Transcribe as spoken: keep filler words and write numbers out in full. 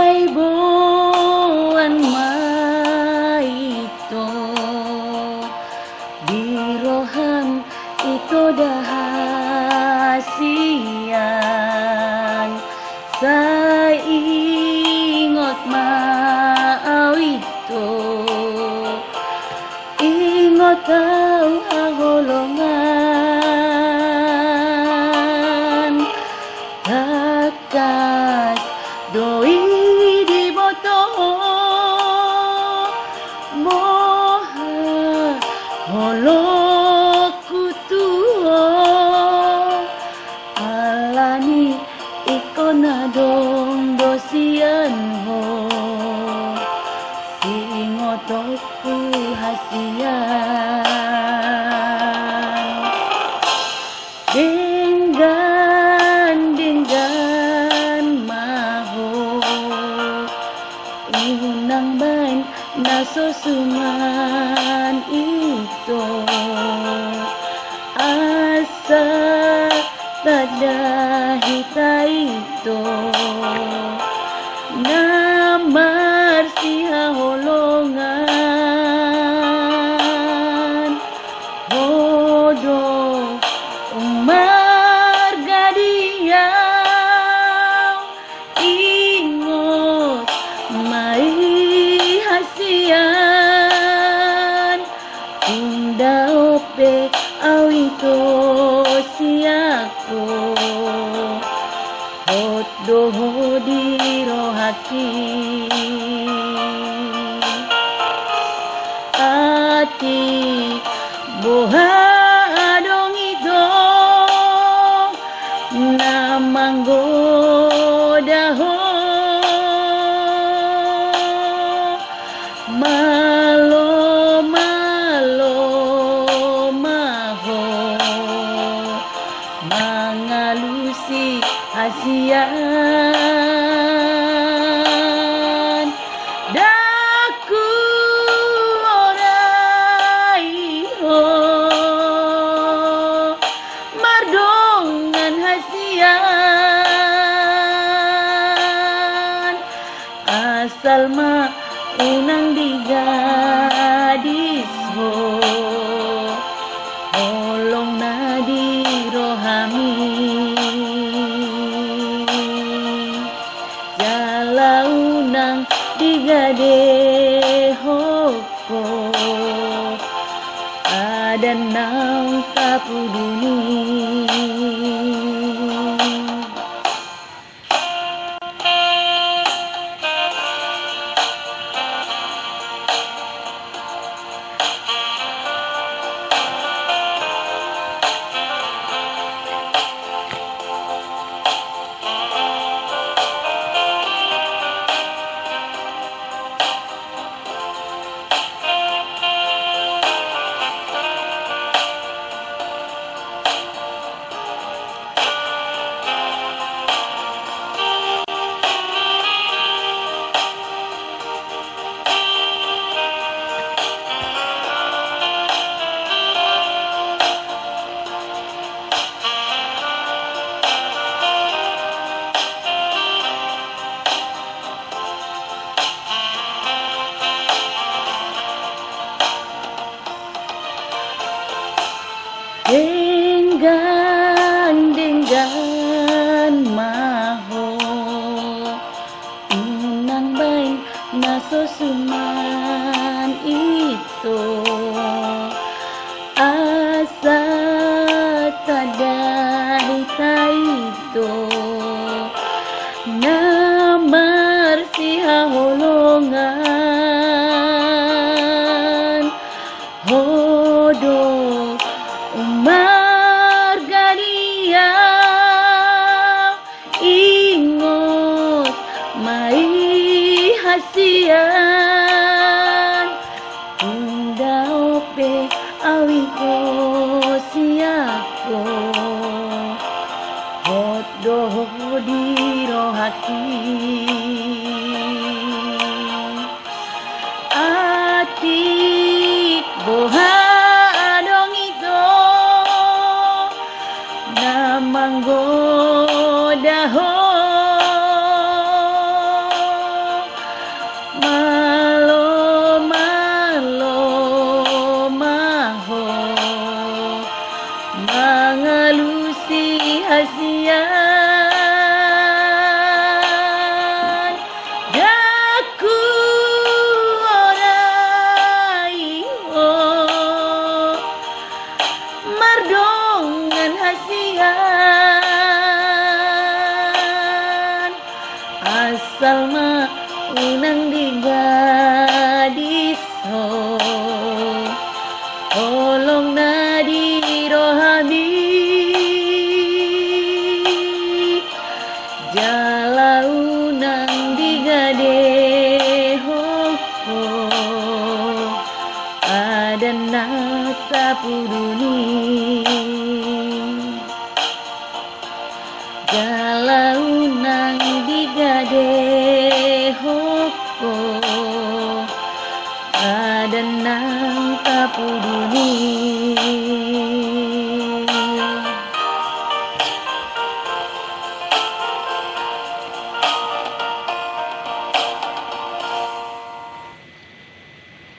Ai boan ma ito, di roham ito da hasian. Sai ingot ma au ito, ingot au haholongan. Tangkas do i diboto ho, boha holongku tu ho. Alani ingkon adong do sian ho, singotonku hasian. Denggan, denggan ma ho, unang baen na so suman ito. Asa tanda hita ito na marsihaholongan. Ho do ummarga di au, ingot ma i hasian. Tung dao pe au ito sian ho, hot do ho di rohangki. Atik boha adong ito na manggoda ho, malo, malo ma ho mangalusi hasian. Ndang huroha ho mardongan hasian. Asal ma unang digadis ho holong na di rohami. Jala unang digade ho adat naung tapuduni. Denggan, denggan ma ho, unang baen na so suman ito. Asa tanda hita ito na marsihaholongan. Ho do ummarga di au, ingot ma i hasian. Tung dao pe au ito sian ho, hot do ho di rohangki. Atik boha adong ito na manggoda ho. Inang di gadis ho.